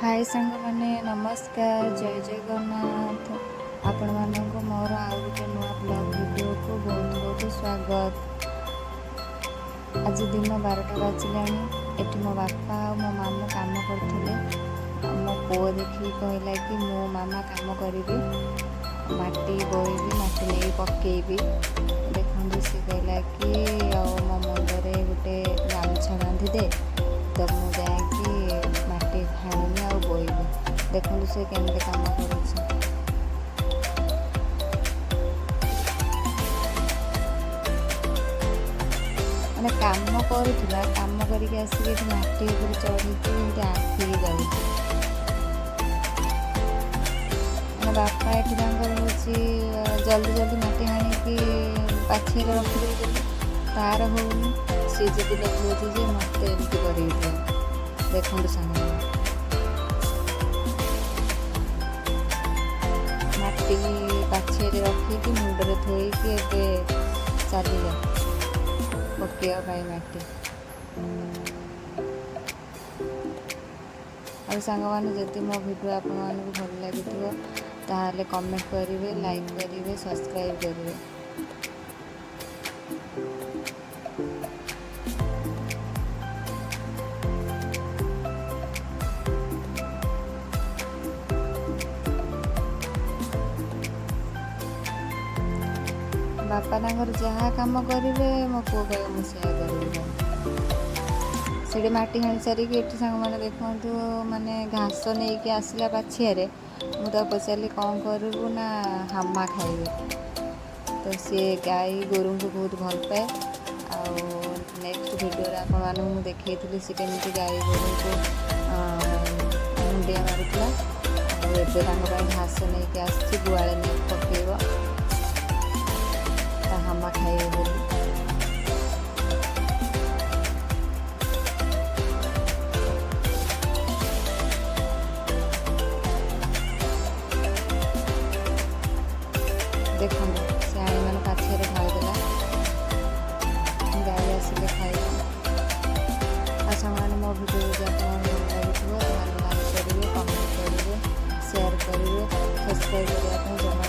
ହାଏ ସାଙ୍ଗମାନେ, ନମସ୍କାର, ଜୟ ଜଗନ୍ନାଥ। ଆପଣମାନଙ୍କୁ ମୋର ଆଉ ଗୋଟେ ନୂଆ ବ୍ଲଗ୍ ଭିଡ଼ିଓକୁ ବହୁତ ବହୁତ ସ୍ୱାଗତ। ଆଜି ଦିନ 12ଟା ବାଜିଲାଣି। ଏଠି ମୋ ବାପା ଆଉ ମୋ ମାମୁଁ କାମ କରୁଥିଲେ ଆଉ ମୋ ପୁଅ ଦେଖିକି କହିଲା କି ମୁଁ ମାମା କାମ କରିବି, ମାଟି ବୋହିବି, ମାଟି ନେଇ ପକେଇବି। ଦେଖନ୍ତୁ, ସେ କହିଲା କି ଆଉ ମୋ ମୁଣ୍ଡରେ ଗୋଟେ ଗାମୁଛା ବାନ୍ଧିଦେ ତ, ମୁଁ ଯାଇକି ମାଟି ହାଣିବି ଆଉ ବୋହିବି। ଦେଖନ୍ତୁ, ସେ କେମିତି କାମ କରୁଛି। ମାନେ କାମ କରୁଥିଲା, କାମ କରିକି ଆସିକି ଏଠି ମାଟି ଉପରେ ଚଢ଼ିକି ଏମିତି ଆଣ୍ଠେଇକି ଯାଉଛି। ମାନେ ବାପା ଏଠି ତାଙ୍କର ହେଉଛି ଜଲ୍ଦି ଜଲ୍ଦି ମାଟି ହାଣିକି ପାଛିଆରେ ରଖିଦେଉଛନ୍ତି, ତାର ହେଉନି। ସିଏ ଜିଦି ଲଗାଉଛି ଯେ ମୋତେ ଏମିତି କରିକି ଦିଅ। ଦେଖନ୍ତୁ ସାଙ୍ଗମାନେ, ମାଟି ପାଛିଆରେ ରଖିକି ମୁଣ୍ଡରେ ଥୋଇକି ଏବେ ଚାଲିଲା ପକେଇବା ପାଇଁ ମାଟି। ଆଉ ସାଙ୍ଗମାନେ, ଯଦି ମୋ ଭିଡ଼ିଓ ଆପଣମାନଙ୍କୁ ଭଲ ଲାଗିଥିବ, ତାହେଲେ କମେଣ୍ଟ କରିବେ, ଲାଇକ୍ କରିବେ, ସବସ୍କ୍ରାଇବ୍ କରିବେ। ବାପା ତାଙ୍କର ଯାହା କାମ କରିବେ, ମୋ ପୁଅ କହିବ ମୁଁ ସେୟା କରିବି। ସେଠି ମାଟି ହାଣି ସାରିକି ଏଠି ସାଙ୍ଗମାନେ ଦେଖନ୍ତୁ, ମାନେ ଘାସ ନେଇକି ଆସିଲା ପାଛିଆରେ। ମୁଁ ତାକୁ ପଚାରିଲି, କ'ଣ କରିବୁ? ନା, ହାମା ଖାଇବେ। ତ ସିଏ ଗାଈ ଗୋରୁଙ୍କୁ ବହୁତ ଭଲ ପାଏ। ଆଉ ନେକ୍ସଟ ଭିଡ଼ିଓରେ ଆପଣମାନଙ୍କୁ ମୁଁ ଦେଖେଇଥିଲି ସେ କେମିତି ଗାଈ ଗୋରୁଙ୍କୁ ମୁଣ୍ଡିଆ ମାରୁଥିଲା। ଆଉ ଏବେ ତାଙ୍କ ପାଇଁ ଘାସ ନେଇକି ଆସିଛି, ଗୁହାଳେ ନେଇକି ପକେଇବ ତା ହାମା ଖାଇବେ ବୋଲି। ଦେଖନ୍ତୁ, ସେ ଆଣି ମାନେ ପାଛିଆରେ ଢାଳିଦେଲା, ଗାଈ ଆସିଲେ ଖାଇବ। ଆଉ ସାଙ୍ଗମାନେ, ମୋ ଭିଡ଼ିଓ ଯଦି ଆପଣଙ୍କୁ ଭଲ ଲାଗିଥିବ, ତାହେଲେ ଲାଇକ୍ କରିବେ, କମେଣ୍ଟ କରିବେ, ସେୟାର କରିବେ, ସବସ୍କ୍ରାଇବ୍ କରିବା ପାଇଁ ଜମା